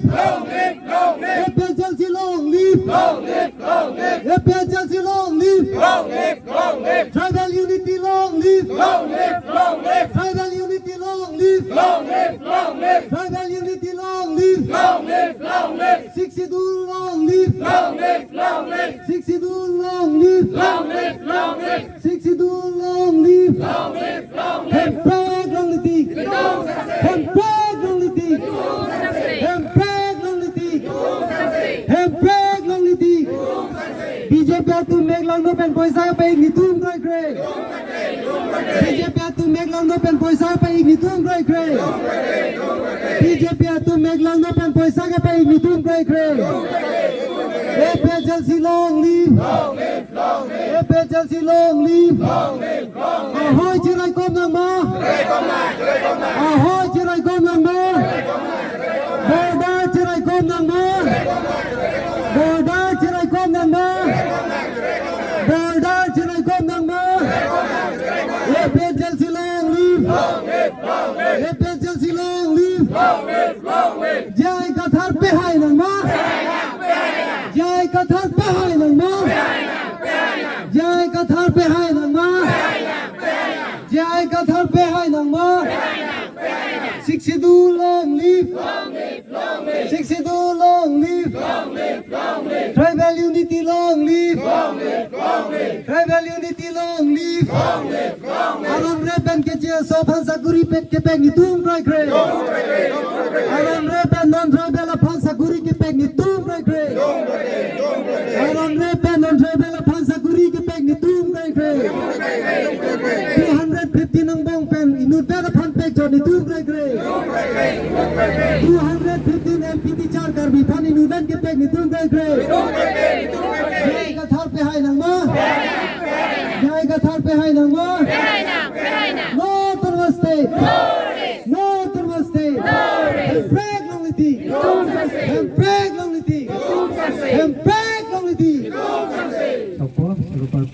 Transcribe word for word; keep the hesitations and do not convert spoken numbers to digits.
Long live, long live. A P H L C long live. Long live, long live. A P H L C long live. Long live, long live. Tribal unity long live. Long live, long live. Tribal unity long live. Long live, long live. Tribal unity long live. Long live, long live. Sixth Schedule long live. Long live, long live. Sixth Schedule long live. Long live, long live. Sixth Schedule long live. Long live, long live. Hemprek longletik. Hemprek longletik. Hemprek longletik. Hemprek longletik. B J P atum mek langno pen poisa kapaik netum kroikre. B J P atum mek langno pen poisa kapaik netum kroikre. B J P atum mek langno pen poisa kapaik netum kroikre. A P H L C long live. A P H L C long live. Ahoi chiraikom nangma. Ahoi chiraikom nangma. Border chiraikom nangma. Border chiraikom nangma. Border chiraikom nangma. A P H L C long live. A P H L C long live. J I Kathar pehai nangma. J I Kathar pehai nangma. J I Kathar pehai nangma. J I Kathar pehai nangma. Sixth Schedule long live. Sixth Schedule long live. Tribal unity long live. Tribal unity long live. Aron rep pen keche aso aphan sakuri pet kepek netum kroikre. Aron rep pen non tribal aphan sakuri kepek netum kroikre. Aron rep pen non tribal aphan sakuri kepek netum kroikre. Two hundred fifteen angbong pen inutvet aphan pek chot netum kroikre. Two hundred fifteen M P teacher Karbi aphan inutvet kepek netum kroikre. J I Kathar pehai nangma. J I Kathar pehai nangma. No Autonomous State. No Autonomous State. Hemprek longletik. Hemprek longletik. Hemprek longletik. Support, support.